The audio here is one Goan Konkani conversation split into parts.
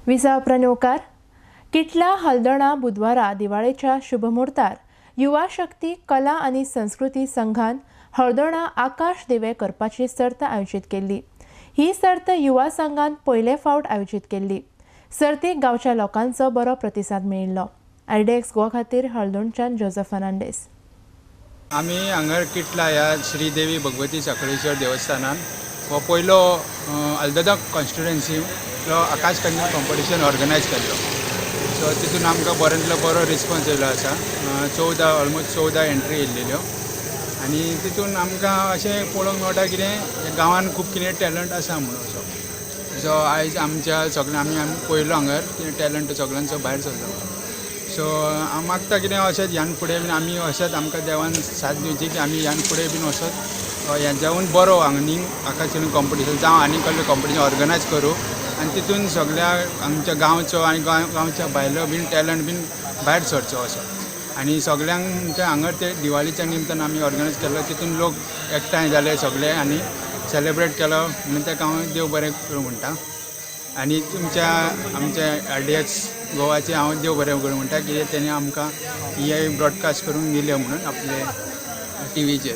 विजा प्रणोकार किटला हल्दणा बुधवारा दिवाळेच्या शुभमुहूर्तार युवा शक्ती कला आनी संस्कृती संघान हळदोणा आकाश दिवे करपाची सर्त आयोजीत केल्ली. ही सर्त युवा संघान पयले फावट आयोजीत केल्ली. सर्तीक गांवच्या लोकांचो बरो प्रतिसाद मेळिल्लो. आयडीएक्स गोवा खातीर हळदोणच्यान जोजफ फर्नांडीस. आमी हांगा किटला ह्या श्रीदेवी भगवती साखळेश्वर देवस्थानान हो पयलो हल्दोणा कॉन्स्टिट्युएन्सीलो आकाश कंदील कॉम्पिटिशन ऑर्गनायज केल्लो. सो तितून आमकां बऱ्यांतलो बरो रिस्पॉन्स येयलो आसा. 14 ऑलमोस्ट 14 एंट्री येयल्ल्यो आनी तितून आमकां अशें पळोवंक मेळटा कितें गांवान खूब कितें टॅलंट आसा म्हणून असो. सो आयज आमच्या सगळ्या आमी पयलो हांगर कितें टॅलंट सगळ्यांचो भायर सरलो. सो हांव मागता कितें अशेंच ह्यान फुडें बीन आमी अशेंच आमकां देवान साथ दिवची की आमी ह्यान फुडें बीन वचत ह्याच्याहून बरो आनी आकाश कॉम्पिटिशन जावं आनी कसलें कॉम्पिटिशन ऑर्गनायज करूं आनी तितून सगळ्या आमच्या गांवचो आनी गांवच्या भायलो बीन टॅलंट बीन भायर सरचो असो. आनी सगळ्यांक हांगा ते दिवाळीच्या निमतान आमी ऑर्गनायज केलो तितून लोक एकठांय जाले सगळे आनी सेलेब्रेट केलो म्हणून ताका हांव देव बरें करूं म्हणटा. आनी तुमच्या आमच्या आयडीएक्स गोवाचे हांव देव बरें करूं म्हणटा की तेणी आमकां हे ब्रॉडकास्ट करूंक दिलें म्हणून आपले टिवीचेर.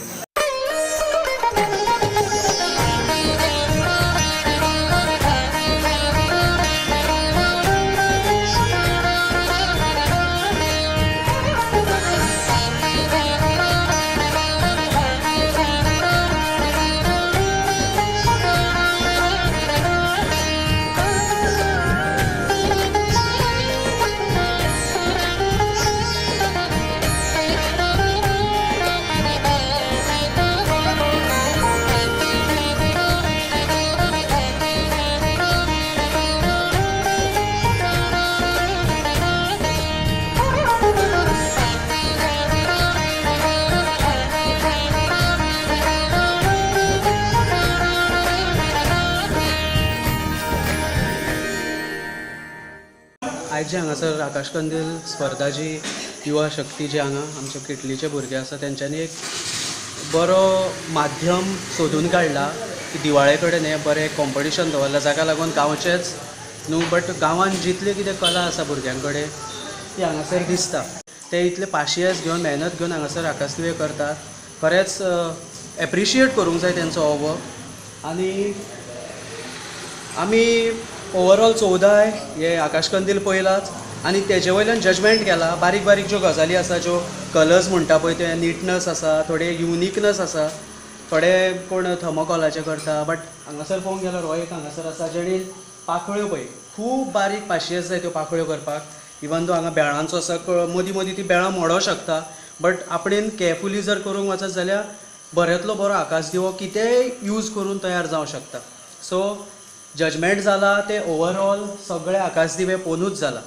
आयज जे हांगासर आकाश कंदील स्पर्धा जी युवा शक्ती जी हांगा आमचे किटलीचे भुरगे आसा तेंच्यांनी एक बरो माध्यम सोदून काडला की दिवाळे कडेन हें बरें कॉम्पिटिशन दवरलां जाका लागून गांवचेच न्हू बट गांवांत जितले कितें कला आसा भुरग्यां कडेन ती हांगासर दिसता. ते इतले पाशियेस घेवन मेहनत घेवन हांगासर आकाश दिवे करतात. खरेंच एप्रिशिएट करूंक जाय तेंचो हो वर्क. आनी आमी ओवरऑल 14 हे आकाश कंदील पळयलाच आनी तेजे वयल्यान जजमेंट केला. बारीक बारीक ज्यो गजाली आसा, ज्यो कलर्स म्हणटा पळय ते निटनस आसा, थोडे युनिकनस आसा, थोडे कोण थर्मोकॉलाचे करता. बट हांगासर पळोवंक गेल्यार हो एक हांगासर आसा जेणी पाकळ्यो पळय खूब बारीक पाशियेस जाय त्यो पाकळ्यो करपाक. इवन दो हांगा बेळांचो आसा, मदीं मदीं ती बेळां मोडोंक शकता, बट आपणेन केअरफुली जर करूंक वचत जाल्यार बऱ्यांतलो बरो आकाश दिवो कितेंय यूज करून तयार जावंक शकता. सो जजमेंट जाला ते ओवरऑल सगळे आकाश दिवे पोनूच जाला.